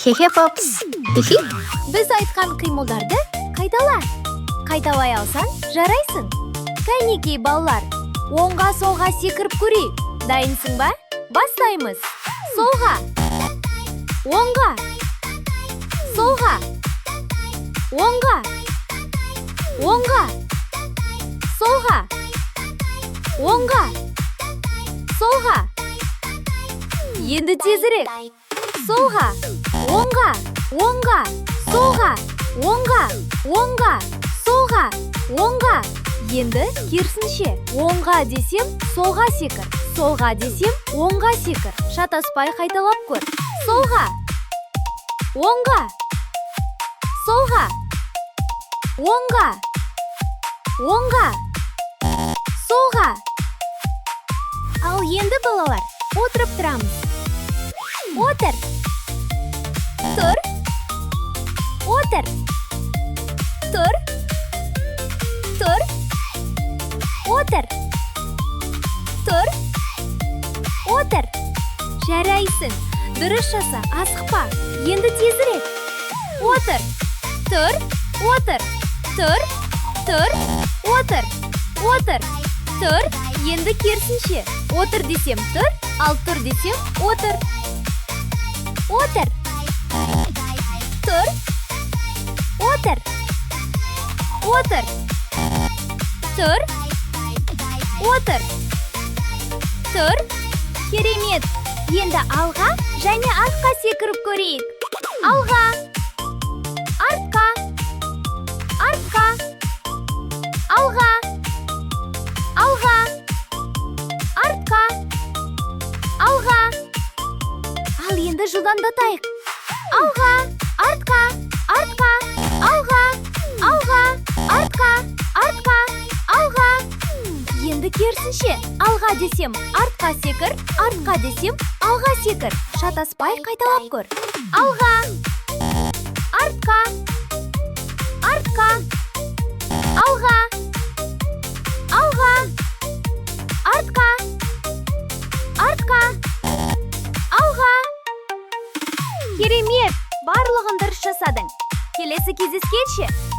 Хе-хе, папс. Хи-хи. Біз айтқан қимылдарды қайтала. Қайталай алсаң, жарайсың. Кәнекей, балалар, оңға, солға секіріп көрейік. Дайынсың ба? Бастаймыз. Солға, оңға, солға, оңға, оңға, солға, оңға, солға. Енді тезірек. Солға, оңға, оңға, солға, оңға, оңға, солға, оңға. Енді керісінше. Оңға десем, солға секір. Солға десем, оңға секір. Шатаспай қайталап көр. Солға, оңға, солға, оңға, оңға, солға. Ал енді, балалар, отырып тұрамыз. Отыр, тұр, отыр, тұр, тұр, отыр, тұр, отыр. Жарайсың, дұрыс жаса, асықпа. Енді тезірек. Отыр, тұр, отыр, тұр, тұр, отыр, отыр, тұр. Енді керісінше. Отыр десем, тұр, ал тұр десем, отыр. Отыр, тұр, отыр, отыр, тұр, отыр, тұр. Керемет! Енді алға және артқа секіріп көрейік. Алға, артқа, артқа, алға, алға, артқа, алға. Ал енді жылдамдатайық. Алға, артқа, артқа, алға, алға, артқа, артқа, алға. Енді керісінше. Алға десем, артқа секір, артқа десем, алға секір. Шатаспай қайталап көр. Алға, артқа, артқа, алға, алға, артқа, артқа, алға. Керемет! Барлығын дұрыс жасадың. Келесі кездескенше!